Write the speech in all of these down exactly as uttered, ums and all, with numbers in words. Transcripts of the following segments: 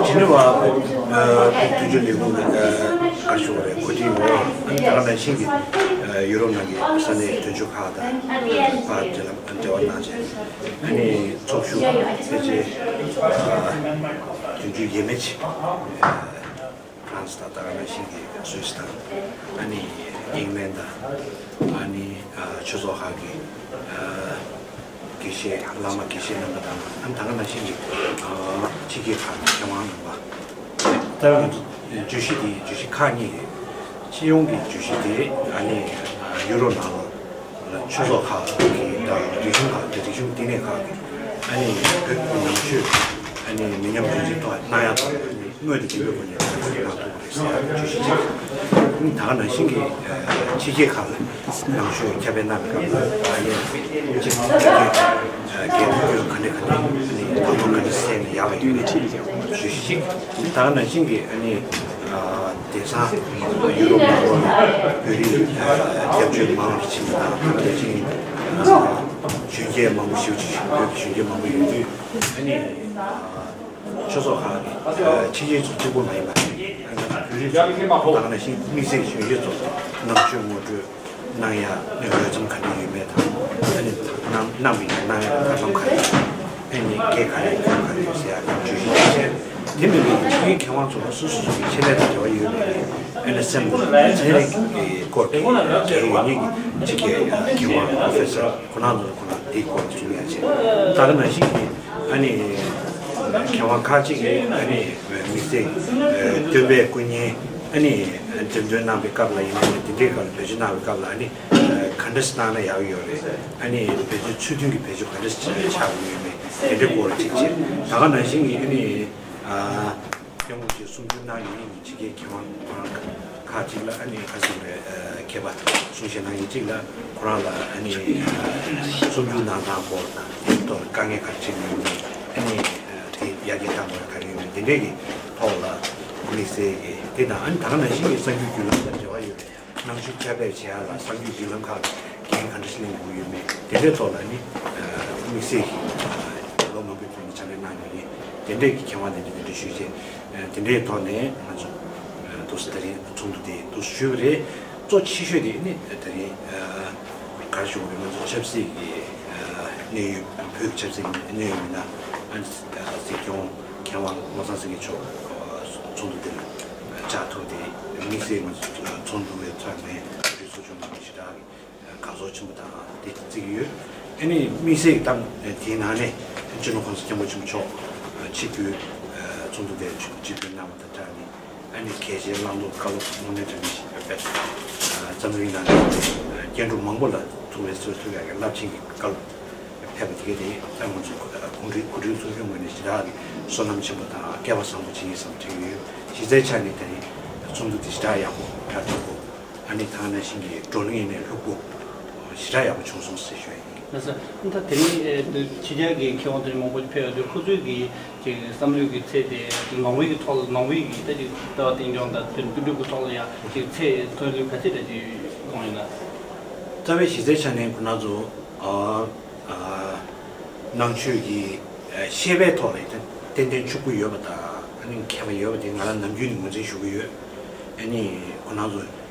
ཇི་ནི་ཝ་བོད་དོན་གཅོད་ལས་ཁུངས་ཀྱི་བཀའ་ཤོག་རེད། གོ་སྒྲིག་འོག་ད་ག་ནང་བཞིན་གྱི་ཡུ་རོབ་ནང་གི་ས་གནས་དོན་གཅོད་ཁག་དང་ཕར་འབྲེལ་ལམ་འབྲེལ་བ་གནང་བྱས། ཨ་ནི་ཚོགས་ཞུགས་ཕལ་ཆེར་དོན་གཅོད་ཡས་མས་ཆེ། ཧྥ་རན་སི་དང་ད་ག་ནང་བཞིན་གྱི་སུད་སི་དང་། ཨ་ནི་ཨིང་ལན་དང་། ཨ་ནི་ཨ་ཆོས་ཚོགས་ཁག་གི་ཨ་དགེ་བཤེས་བླ་མ་དགེ་བཤེས་རྣམ་པ་དང་། ཨ་ནི་ད་ག་ནང་བཞིན་གྱི་ཨ་ཕྱི་རྒྱལ་ཁག་གི་མཁས་དབང་རྣམ་པ། ད་ང་ཚོ་བརྗོད་གཞི་དེ་བརྗོད་གཞི་ཁག་གཉིས་རེད། སྤྱི་ཡོངས་ཀྱི་བརྗོད་གཞི་དེ་ཨ་ནི་ཨ་ཡུ་རོབ་ནང་ལ་ཆོས་ཚོགས་ཁག་གི་དང་རིག་གཞུང་ཁག་གི་རིག་གཞུང་བསྟི་གནས་ཁག་གི་ཨ་ནི་བོད་ཀྱི་ནང་ཆོས་ཨ་ནི་མི་ཉམས་རྒྱུན་འཛིན་ཐོག་གནང་ཡག་ཐོག་ཨ་ནི་དངོས་དང་བརྒྱུད་པའི་སྒོ་ནས་གནང་ཐུབ་པ་རེད་ཟེར་ཡག་གི་བརྗོད་གཞི་གཅིག་ཨ་ནི་ད་ག་ནང་བཞིན་གྱི་ཕྱི་རྒྱལ་ཁག་ལ་ནང་ཆོས་ཁྱབ་སྤེལ་གནང་བའི་སྐབས་ལ་ཨ་ནི་གཅིག་གལ་ཆེ་གལ་ཆེ་ག་འདྲ་ག་འདྲ་ཨ་ནི་ད་དུང་ག་འདྲ་སེལ་ནས་ཡག་པ་ཡོད་མེད་བརྗོད་གཞི་གཅིག་ད་ག་ནང་བཞིན་གྱི་ཨ་ནི། དེང་སང་ཡུ་རོབ་ནང་ལོགས་ལ་བོད་རིགས་སྐྱབས་བཅོལ་མང་རུ་ཕྱིན་པ་དང་། དེ་བཞིན་གཞོན་སྐྱེས་མང་པོ་ཞེ་པོ་ཅིག་བོད་ཀྱི་གཞོན་སྐྱེས་མང་པོ་ཡོད་དུས། ཨ་ནི་ཆོས་ཚོགས་ཁག་གི་ཕྱི་རྒྱལ་ཚོ་གཅིག་པུ་མ་ཡིན་པ། ཨ་ནི་བོད་རིགས་ཚོ་ད་ག་ནང་བཞིན་དམིགས་བསལ་གཞོན་སྐྱེས་ཚོ་ནང་ཆོས་ངོ་སྤྲོད་གནང་ཡ་ནི་འོས་འཚམ་ག་འདྲ་ཡོད་མེད་དང་། ཨ་ནི་གནང་གནང་བའི་གནང་ཡ་ཐབས་ལམ་ག་རེ། ཨ་ནི་སྐད་ག་རེ་སྐྱོན་ག་རེ་ཡོད་ཟེར་ཡ་གི་བརྗོད་གཞི་ཅིག་བྱས། དེ་མིན་པའི་ཕྱི་རྒྱལ་མཁས་དབང་ཚོ་ལ་སོ་སོ་སོ་སོའི་ཆེད་ལས་དང་འབྲེལ་བ་ཡོད་པའི་ཨ་ནི་སེམས་ལ་ཚན་རིག་གི་སྐོར་གྱི་དེ་རུ་འོས་ཉིད་ཀྱི་ཕྱི་རྒྱལ་མཁས་དབང་པོ་རོ་ཕེ་སར་ཁོ་རང་ཚོ་ཁོ་རང་དེའི་སྐོར་གསུང་ཡ་བྱས། ད་ག་ནང་བཞིན་གྱི་ཨ་ནི་མཁས་དབང་ཁག་ཅིག་གིས་ཨ་ནི་དམིགས་བསལ་སྟོན་པའི་སྐུ་བརྙན་ཨ་ནི་འགྲེམས་སྟོན་གནང་བའི་སྐབས་ལ་ཡིན་ན་ཡང་། དེ་འདྲའི་སྐབས་ལ་བེད་སྤྱོད་གནང་བའི་སྐབས་ལ་ཨ་ནི་ག་འདྲ་ཞིག་བཏང་ན་ཡག་ཡོད་རེད། ཨ་ནི་བེད་སྤྱོད་ཚུལ་མཐུན་གྱི་བེད་སྤྱོད་ག་འདྲ་ཞིག་ཆགས་ཀྱི་ཡོད་མེད་དེ་འདྲའི་སྐོར་ཅིག་བྱས། ད་ག་ནང་བཞིན་གྱི་ཨ་ནི་ཨ་སྐྱབས་མགོན་གྱིས་གསུང་ཆོས་གནང་མཁན་གྱི་ཕྱི་རྒྱལ་མཁས་དབང་ཁག་ཅིག་ལ་ཨ་ནི་ཁ་སང་རེ་མཁས་པ་གསུང་བཤད་གནང་མཁན་ཅིག་ལ་ཁོ་རང་ལ་ཨ་ནི་གསུང་ཆོས་གནང་སྟངས་སྐོར་དང་། དེའི་ཐོག་ལ་དཀའ་ངལ་ག་རེ་འཕྲད་ཀྱི་ཡོད་མེད། ཨ་ནི་དེ་ཡར་རྒྱས་གཏང་དགོས་ཡ་ག་རེ་ཡོད་མེད། དེ་འདྲའི་གི་ཐོག་ལ་དམིགས་བསལ་གྱི་དེ་དང་། ཨ་ནི་ད་ག་ནང་བཞིན་གྱི་གསར་འགྱུར་བརྒྱུད་ལམ་དང་འབྲེལ་བ་ཡོད་པའི་ནང་ཆོས་ཁྱབ་སྤེལ་བྱེད་ཡ་ལ་གསར་འགྱུར་བརྒྱུད་ལམ་ཁག་འགན་ག་འདྲ་ཞིག་ལེན་དགོས་ཡོད་མེད། དེ་འདྲའི་ཐོག་ལ་ནི་དམིགས་བསལ་གྱི་ལོ་མང་པོའི་རིང་ཕྱག་ལས་གནང་མྱོང་མཁན་དེ་འདྲའི་གི་མཁས་དབང་དེ་འདྲ་དེ་འདྲ་ཞུས་བྱས། དེ་འདྲའི་ཐོག་ནས་ང་ཚོ་འདུག་སེ་དེ་རིང་ཚོགས་འདུ་དེ་འདུག་སེ་ཞུས་པ་རེད། གཙོ་ཆེ་ཤོས་དེ་ནི་དེ་རིང་ག་རེ་ཞུ་དགོས་རེད། ང་ཚོ་ཆབ་སྲིད་ཀྱི་གནད་ཡོད། བོད་ཀྱི་ཆབ་སྲིད་ཀྱི་གནད་ཡོད་མི་སྣ་ཨ་ནི་སྲིད་སྐྱོང་མཁས་དབང་བློ་བཟང་སེང་གེ་མཆོག་ཚོགས་འདུ་དེ་ལ་བཅར་ཐུབ་སྟེ། དམིགས་བསལ་ང་ཚོ་ཚོགས་འདུ་བའི་ཚོགས་མི་རིགས་ཚོགས་ཆུང་མང་པོ་ཞེ་དྲག་གིས་དགའ་ཚོར་ཆེན་པོ་དང་དེ་བརྩི་གི་ཡོད། ཨ་ནི་དམིགས་བསལ་གྱི་ད་དེའི་ནང་ནས་སྤྱི་ནོར་༸གོང་ས་༸སྐྱབས་མགོན་ཆེན་པོ་མཆོག་ཆིབས་བསྒྱུར་ཚོགས་འདུ་དེར་ཆིབས་བསྒྱུར་གནང་བ་དང་སྦྲགས་ནས། ཨ་ནི་གལ་ཆེའི་བླང་དོར་བཀའ་སློབ་དངོས་གནས་དྲང་གནས་ཤིག་ཡོད་པས། འཛམ་གླིང་ནང་གི་སྐྱེ་འགྲོ་མང་པོ་ལ་ཐུགས་ཕན་གསོས་ཐུབ་ཡག་གི་རླབས་ཆེན་གྱི་བཀའ་སློབ་ཕེབས་པ་དེ་ག་དེ་ད་ང་ཚོ་གུང་ཁྲན་གུང་ཁྲན་ཚོགས་ཆུང་ངོས་ནས་ཞེ་དྲག་གི་བསོད་ནམས་ཆེན་པོ་དང་སྐལ་བ་བཟང་པོ་བྱེད་ཀྱི་ཡིན་བསམ་དྲན་གྱི་ཡོད། གཞི་རྩའི་ཆ་ནས་དེ་རིང་ཚོགས་འདུ་དེ་ཞེ་དྲག་ཡག་པོ་གྲ་སྒྲིག་པོ། ཨ་ནི་ད་ག་ནང་བཞིན་གྱི་བགྲོ་གླེང་ཡིན་ནའི་ལྷུག་པོ་ཞེ་དྲག་ཡག་པོ་བྱུང་སོང་ཟེར་ཞུ་ཡ་ཡིན། ལགས་སོ། ད་དེ་རིང་ཨེ་ཕྱི་རྒྱལ་གྱི་མཁས་དབང་དེ་རིང་མང་པོ་ཕེབས་ཡོད་དུས། ཁོ་ཚོའི་གི་ཅིག་བསམ་བློའི་གི་ཚད་དེ་ཅིག་ནང་པའི་གི་ཐོག་ལ། ནང་པའི་གི་ད་ཅིག་ལྟ་བ་གཏིང་སྐྱོང་དང་དེ་ཀུན་སྤྱོད་ཀྱི་ཐོག་ལ་ཡང་ཅིག་ཚད་མཐོན་ལུས་ག་ཚད་འདྲ་ཅིག་མཐོང་ཡོད་ན། རྩ་བའི་གཞི་རྩའི་ཆ་ནས་ཁོ་རང་ཚོ་ཨ་ཨ་ནང་ཆོས་ཀྱི་ཨ་ཤེས་པའི་ཐོག་ལ་ཏན་ཏན་ཕྱུག་པོ་ཡོད་པ་དང་། ཨ་ནི་མཁས་པ་ཡོད་པ་དེ་ང་རང་ནམ་རྒྱུན་ནས་ངོས་འཛིན་ཞུ་གི་ཡོད། ཨ་ནི་ཁོ་རང་ཚོ་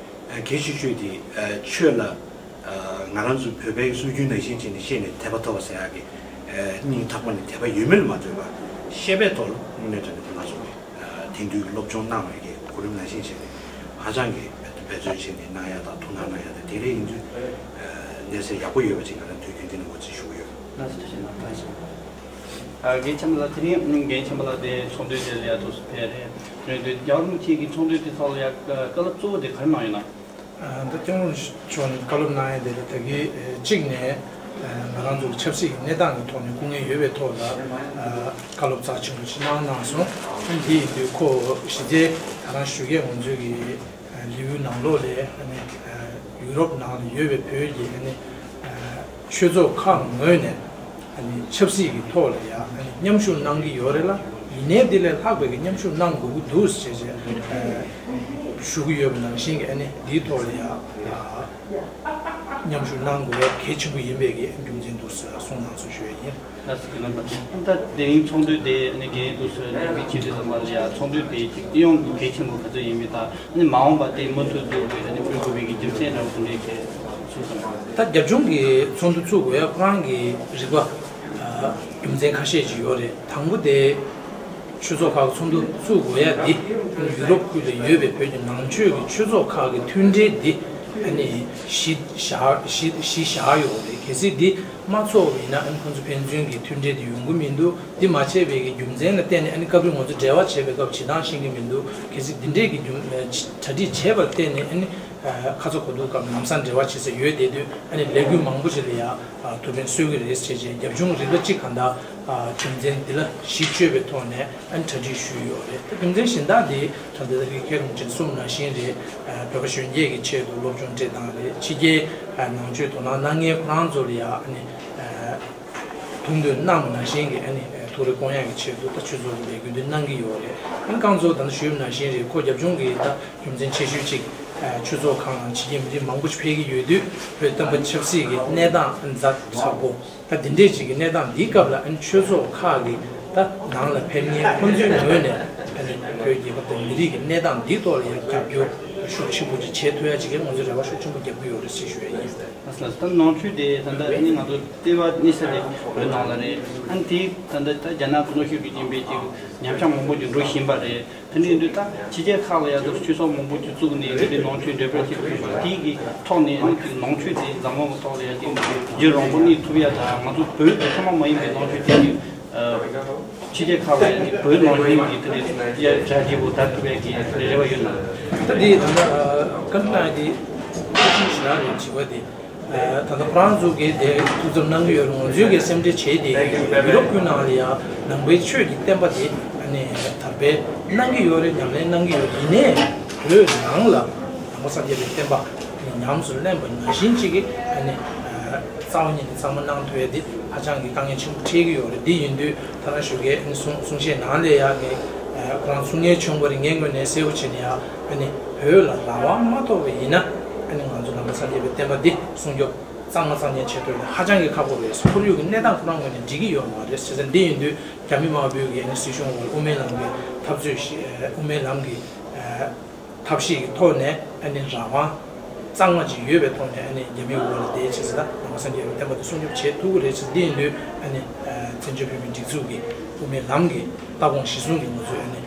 ཨ་གལ་ཆེ་ཤོས་དེ་ཨ་ཆོས་ལ་ཨ་ང་རང་ཚོ་བོད་པའི་སྲོལ་རྒྱུན་ནང་བཞིན་བྱས་ནས་ཤེས་ནས་དད་པ་ཐོབ་པ་ཟེར་ཡག་གི་ཨ་སྙིང་ཐག་པ་ནས་དད་པ་ཡོད་མེད་ལ་མ་ལྟོས་པར། ཤེས་པའི་ཐོག་ལ་དངོས་གནས་དྲང་གནས་ཁོ་རང་ཚོ་ནས་ཨ་དེང་དུས་ཀྱི་སློབ་སྦྱོང་གནང་བའི་གི་གོ་རིམ་ནང་བཞིན་བྱས་ནས་ཧ་ཅང་གི་འབད་བརྩོན་བྱས་ནས་གནང་ཡག་དང་ཐུགས་སྣང་གནང་ཡག་དང་། དེ་འདྲ་ཡིན་དུས་ཨ་གནས་ཚད་ཡག་པོ་ཡོད་པ་ཅིག་ང་རང་དུས་རྒྱུན་དུ་ནས་ངོས་འཛིན་ཞུ་གི་ཡོད། ལགས་སོ། ཐུགས་རྗེ་གནང་། ཐུགས་རྗེ་གནང་། ཨ་རྒན་ཆེན་པོ་ལགས། དེ་རིང་རྒན་ཆེན་པོ་ལགས་དེ་ཚོགས་འདུའི་དེ་ལ་ཡར་འདུག་སེ་ཕེབས་རེད། རེད་འདུག་རྒྱལ་བ་རིན་པོ་ཆེ་གི་ཚོགས་འདུ་དེ་ཐོག་ལ་ཡ་བཀའ་སློབ་གཙོ་བོ་དེ་ག་རེ་གནང་ཡོད་ན། ཨ་ད་སྐྱབས་མགོན་མཆོག་ནས་བཀའ་སློབ་གནང་ཡ་དེ་ལ་ད་གི་ཨ་གཅིག་ནས་ཨ་ང་རང་ཚོ་གི་ཆབ་སྲིད་ཀྱི་གནས་སྟངས་ཀྱི་ཐོག་ནས་སྐུ་ངལ་ཡོད་པའི་ཐོག་ལ་ཨ་བཀའ་སློབ་རྩ་ཆེན་པོ་ཞིག་གནང་གནང་སོང་། ཨ་འདི་ཡིན་དུས་ཁོ་གཞི་རྩའི་ད་རང་ཞུ་མཁན་ང་ཚོའི་གི་ལིའུ་ནང་ལོགས་ལ་ཨ་ནི་ཡུ་རོབ་ནང་ལ་ཡོད་པའི་བོད་ཀྱི་ཨ་ནི་ཆོས་ཚོགས་ཁག་ངོས་ནས་ཨ་ནི་ཆབ་སྲིད་ཀྱི་ཐོག་ལ་ཡང་ཨ་ནི་མཉམ་ཞུགས་གནང་གི་ཡོད་རེད་ལ། ཡིན་ནའི་འདི་ལས་ལྷག་པའི་གི་མཉམ་ཞུགས་གནང་དགོས་ཀྱི་འདུག་ཟེར་བྱས་ཞུ་གི་ཡོད་པ་ནང་བཞིན་གྱི་ཨ་ནི་འདིའི་ཐོག་ལ་ཡང་མཉམ་ཞུགས་གནང་དགོས་གལ་ཆེན་པོ་ཡིན་པའི་གི་རྒྱུ་མཚན་འདུག་ཟེར་གསུངས་གནང་སོང་ཞུ་ཡ་ཡིན། ལགས་སོ། ད་དེ་རིང་ཚོགས་འདུ་དེ་ནི་རྒན་དུ་སོན་ནས་མི་ཁྱེད་ཚོ་ཚང་མ་ལ་ཡ་ཚོགས་འདུ་དེ་ཅིག་སྤྱི་ཡོངས་ཀྱི་གལ་ཆེན་པོ་ག་ཚོད་ཡིན་མིན་དང་ནི་མ་འོངས་པ་དེ་མུ་མཐུད་དུ་ནི་སྤེལ་དགོས་པའི་གི་རྒྱུ་མཚན་འདྲ་བོ་དེ་འདྲའི་གལ་ཆེན་པོ། ད་རྒྱབ་ལྗོངས་ཀྱི་ཚོགས་འདུ་བཙུགས་དགོས་ཡ་ཁོ་རང་གི་རིགས་པ་རྒྱུ་མཚན་ཁ་ཤས་ཅིག་ཡོད་རེད། དང་པོ་དེ། ཆོས་ཚོགས་ཁག་ཚོགས་འདུ་བཙུགས་དགོས་ཡ་འདི་ཡུ་རོབ་ཁུལ་ལ་ཡོད་པའི་བོད་ཀྱི་ནང་ཆོས་ཀྱི་ཆོས་ཚོགས་ཁག་གི་མཐུན་འབྲེལ་འདི་ཨ་ནི་གཞི་བཞག་གཞི་གཞི་བཞག་ཡོད་རེད། གལ་སྲིད་འདི་མ་ཚོགས་པ་ཡིན་ན་ཨ་ནི་ཁོང་ཚོ་ཕན་ཚུན་གྱི་མཐུན་འབྲེལ་འདི་ཡོང་གི་མི་འདུག་འདི་མ་བྱས་པའི་གི་རྒྱུ་མཚན་ལ་བརྟེན་ནས་ཨ་ནི་སྐབས་རེ་ང་ཚོ་འབྲེལ་བ་བྱེད་པའི་སྐབས་བྱེད་སྟངས་ཤེས་ཀྱི་མི་འདུག་གལ་སྲིད་འདི་འདྲས་ཀྱི་རྒྱུ་གྲ་སྒྲིག་བྱས་པར་བརྟེན་ནས་ཨ་ནི་ཁ་ཚ་གོ་ཐུག་སྐབས་ལམ་སང་འབྲེལ་བ་བྱེད་ས་ཡོད་བསྡད་དུས་ཨ་ནི་ལས་འགུལ་མང་པོ་ཞིག་ལ་ཡ། ཐུགས་ཕན་གསོས་ཀྱི་རེད་ཟེར་བྱས་རྒྱབ་ལྗོངས་རིག་པ་གཅིག་གང་དག་རྒྱུ་མཚན་འདི་ལ་གཞི་བཅོལ་བའི་ཐོག་ནས་ཨ་ནི་གྲ་སྒྲིག་ཞུས་ཡོད་རེད། ད་རྒྱུ་མཚན་གཞན་དག་འདི་ད་ལྟ་ད་གིན་མཁན་རིན་པོ་ཆེ་གསུངས་ནང་བཞིན་རེད། བོད་པ་གཞོན་སྐྱེས་ཀྱི་ཆེད་དུ་སློབ་སྦྱོང་སྤྲད་སྟངས་རེད། ཕྱི་རྒྱལ་ནང་ཆོས་དོ་སྣང་གནང་མཁན་ཁོ་རང་ཚོ་ལ་ཡ་ཨ་ནི་ཐུགས་འདུན་གནང་ནང་བཞིན་གྱི་ཨ་ནི་ཐུགས་རེ་སྐོང་ཡག་གི་ཆེད་དུ་ད་ཆོས་ཚོགས་ཀྱི་ལས་འགུལ་འདི་གནང་གི་ཡོད་རེད། ཨ་ནི་རྐང་ཚོགས་ད་ལྟ་ཞུས་པ་ནང་བཞིན་རེད། ཁོ་རྒྱབ་ལྗོངས་ཀྱི་ད་རྒྱུ་མཚན་ཆེ་ཤོས་གཅིག་ཆོས་ཚོགས་ཁག་ནང་ཕྱི་རྒྱལ་མི་རིགས་མང་པོ་ཞིག་ཕེབས་ཀྱི་ཡོད་དུས་བོད་བསྟན་པ་ཆབ་སྲིད་ཀྱི་གནས་སྟངས་ཛ་དྲག་པོ་ད་འདི་འདྲས་ཅིག་གི་གནས་སྟངས་འདིའི་སྐབས་ལ་ཨ་ནི་ཆོས་ཚོགས་ཁག་གི་ད་ནང་ལ་ཕེབས་མཁན་ཁོང་ཚོའི་ངོས་ནས་ཨ་ནི་བོད་རྒྱལ་ཁབ་དང་མི་རིགས་ཀྱི་གནས་སྟངས་འདིའི་ཐོག་ལ་ཡང་རྒྱབ་སྐྱོར་ཤུགས་ཆེན་པོ་ཅིག་བྱེད་ཐུབ་ཡ་ཅིག་གི་ང་ཚོས་རེ་བ་ཤུགས་ཆེན་པོ་རྒྱག་གི་ཡོད་རེད་ཟེར་ཞུ་ཡ་ཡིན། ལགས་སོ། ལགས་སོ། ད་ནང་ཆོས་དེ་ད་ལྟ་ནི་ང་ཚོ་ལྟེ་བ་གཉིས་ས་དེ་བོད་ནང་ལ་རེད། ཨ་ནི་དེ་ད་ལྟ་ད་རྒྱ་ནག་གི་གནོན་ཤུགས་ཀྱི་རྐྱེན་པས་ཅིག་ཉམས་ཆག་མང་པོ་ཅིག་འགྲོ་བཞིན་པ་རེད། དེ་འདྲ་ཡིན་དུས་ད་ཕྱི་རྒྱལ་ཁག་ལ་ཡ་ད་ཆོས་ཚོགས་མང་པོ་ཅིག་བཙུགས་ནས་འདི་ནང་ཆོས་འགྲེམས་སྤེལ་བྱེད་དགོས་པ་དེ་གི་ཐོག་ནས་ཨ་ནི་ཅིག་ནང་ཆོས་དེ་འཛམ་གླིང་གི་ཐོག་ལ་ཡ་ཅིག་རྒྱུན་རིང་པོ་གནས་ཐུབ་ཡ་དང་ང་ཚོ་བོད་དེ་ཚང་མ་མ་ཡིན་པའི་ནང་ཆོས་དེ་ནི་ཕྱི་རྒྱལ་ཁག་ལ་ཡ་ཅིག་བོད་ནང་བཞིན་གྱི་དེ་འདྲའི་ཡ་གྲ་རྒྱས་པོ་དར་ཐུབ་ཡ་གི་དེ་འདྲའི་རེ་བ་ཡོད་ན། ད་འདི་ད་ལྟ་བཀའ་འདྲི་གནང་ཡ་དེ་ཐུགས་ཆེན་ཞེ་དྲག་རེད་དྲི་བ་དེ། ད་ལྟ་ཁོ་རང་ཚོ་གིས་དེ་ཐུགས་འཚབ་གནང་གི་ཡོད་རེད། ང་ཚོའི་གི་སེམས་ཁྲལ་བྱས་ཏེ་ཡུ་རོབ་ཁུལ་ནང་ལ་ཡ་ནང་པའི་ཆོས་ཀྱི་བསྟན་པ་དེ་ཨ་ནི་དར་སྤེལ་གནང་གི་ཡོད་རེད། ཉམས་ལེན་གནང་གི་ཡོད་རེད། ཡིན་ནའི་བོད་ནང་ལ་ནང་པ་སངས་རྒྱས་པའི་བསྟན་པ་ཉམས་སུ་ལེན་པ་ནང་བཞིན་ཅིག་གི་ཨ་ནི་རྩ་བ་ཉིད་ནས་གཙང་མ་གནང་ཐུབ་ཡ་དེ་ཧ་ཅང་གི་དཀའ་ངལ་ཆེན་པོ་འཕྲད་ཀྱི་ཡོད་རེད། དེ་ཡིན་དུས་ཐ་ན་ཞོགས་ཀས་ཨ་ནི་གསུང་གསུང་བཤད་ནང་ལ་ཡ་གི་ཁོ་རང་གསུང་མཁན་བྱུང་བ་རེད། ངའི་ངོས་ནས་གསལ་པོ་བྱས་ནས་ཡ་ཨ་ནི་བོད་ལ་རང་དབང་མ་ཐོབ་པ་ཡིན་ན་ཨ་ནི་ང་ཚོ་ནང་པ་སངས་རྒྱས་པའི་བསྟན་པ་འདི་སྲུང་སྐྱོབ་གཙང་མ་གཙང་རྐྱང་བྱེད་ཐུབ་ཡ་ཧ་ཅང་གི་ཁག་པོ་རེད། ཁོར་ཡུག་གི་གནས་སྟངས་ཁོ་རང་ངོས་ནས་འགྲིག་གི་ཡོད་མ་རེད། བྱས་ཙང་འདི་ཡིན་དུས་རྒྱ་མི་དམར་པོའི་གི་ཨ་ནི་སྲིད་གཞུང་འོག་དབུ་མའི་ལམ་གྱི་འཐབ་རྩོད་ཞིག་དབུ་མའི་ལམ་གྱི་ཐབས་ཤེས་ཀྱི་ཐོག་ནས་ཨ་ནི་རང་དབང་གཙང་མ་ཅིག་ཡོད་པའི་ཐོག་ནས་ཨ་ནི་རྒྱ་མིའི་འོག་ལ་བསྡད་བྱས་ཙང་ནང་པ་སངས་རྒྱས་པའི་བསྟན་པ་དེ་སྲུང་སྐྱོབ་བྱེད་ཐུབ་ཀྱི་རེད། བྱས་ཙང་འདི་ཡིན་དུས་ཨ་ནི་བཙན་བྱོལ་བོད་མིའི་སྒྲིག་འཛུགས་ཀྱི་དབུ་མའི་ལམ་གྱི་ལྟ་དགོངས་གཞི་བཟུང་གིས་ང་ཚོས་ཨ་ནི་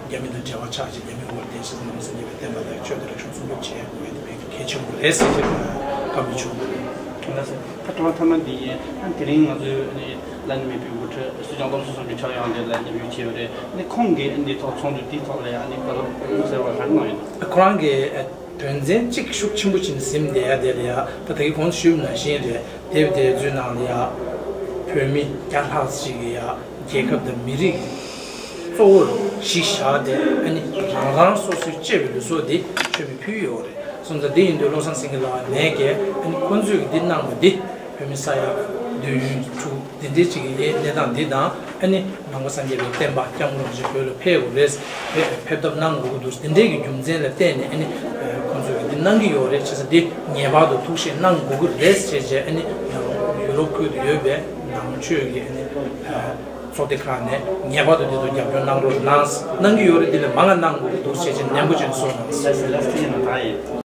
རྒྱ་མི་དང་འབྲེལ་བ་ཆགས་ཅིང་རྒྱ་མིའི་འོག་ལ་བསྡད་བྱས་ཙང་ནང་པ་སངས་རྒྱས་པའི་བསྟན་པ་དང་ཆོས་དང་རིག་གཞུང་སྲུང་སྐྱོབ་བྱེད་དགོས་ཡ་དེ་དཔེ་གལ་ཆེན་པོ་རེད་ཟེར་བྱས་བཀའ་མོལ་བྱུང་བ་རེད། ལགས་སོ། ད་དྲི་བ་མཐའ་མ་འདི་ཡིན། ཨ་དེ་རིང་ང་ཚོས་ཨ་ནི་བླ་ན་མེད་པའི་དབུ་ཁྲིད་སྲིད་སྐྱོང་བློ་བཟང་སེང་གེ་མཆོག་ཡང་འདིར་ལ་མཉམ་ཞུགས་བྱས་ཡོད་རེད། ཨ་ནི་ཁོང་གིས་ཨ་འདི་ཐོག་ཚོགས་འདུ་འདིའི་ཐོག་ལ་ཡང་ཨ་ནི་བཀའ་སློབ་གསར་པ་ག་རེ་གནང་ཡོད་ན། ཁོ་རང་གིས་དོན་ཚན་གཅིག་ཤུགས་ཆེན་པོ་ཅིག་ཟིན་བསྡད་ཡ་དེ་ལ་ཡ་ད་ད་གིན་གོང་དུ་ཞུས་པ་ནང་བཞིན་རེད། དེབ་དེ་ཚོའི་ནང་ལ་ཡ་བོད་མི་བརྒྱ་ལྷག་ཅིག་གིས་ཡ་རྒྱལ་ཁབ་དང་མི་རིགས་གཙོ་བོར་གཞི་བཞག་སྟེ་ཨ་ནི་རང་རང་སོ་སོའི་གཅེས་པའི་ལུས་སྲོག་འདི་མཆོད་མེ་ཕུལ་ཡོད་རེད། སོང་ཙང་འདི་ཡིན་དུས་བློ་བཟང་སེང་གེ་ལགས་ནས་ཀྱི་ཨ་ནི་ཁོང་ཚོས་ཀྱི་འདི་གནང་བ་འདི་བོད་མི་ས་ཡ་བདུན་དྲུག་འདི་འདྲའི་ཅིག་གི་གནས་སྟངས་འདི་དང་ཨ་ནི་ནང་པ་སངས་རྒྱས་པའི་བསྟན་པ་སྐྱབས་མགོན་རིན་པོ་ཆེ་བོད་ལ་ཕེབས་དགོས་རེད། ཕེབས་ཕེབས་ཐབས་གནང་དགོས་ཀྱི་འདུག་འདི་འདྲའི་གི་རྒྱུ་མཚན་ལ་བརྟེན་ནས་ཨ་ནི་ཁོང་ཚོས་ཀྱི་འདི་གནང་གི་ཡོད་རེད། བྱས་ཙང་འདི་ངེས་པར་དུ་ཐུགས་བཞེས་གནང་དགོས་ཀྱི་རེད་ཅེས་བྱས་ཨ་ནི་ཡང་ཡུ་རོབ་ཁུལ་དུ་ཡོད་པའི་ནང་ཆོས་ཀྱི་ཨ་ནི་ཚོགས་སྡེ་ཁག་ནས་ངེས་པར་དུ་འདི་ཚོ་རྒྱབ་སྐྱོར་གནང་རོགས་གནང་གནང་གི་ཡོད་རེད། འདི་ལས་མང་ང་གནང་དགོས་ཀྱི་འདུག་ཅེས་བྱས་ནན་པོ་བྱས་ནས་གསུངས་གནང་།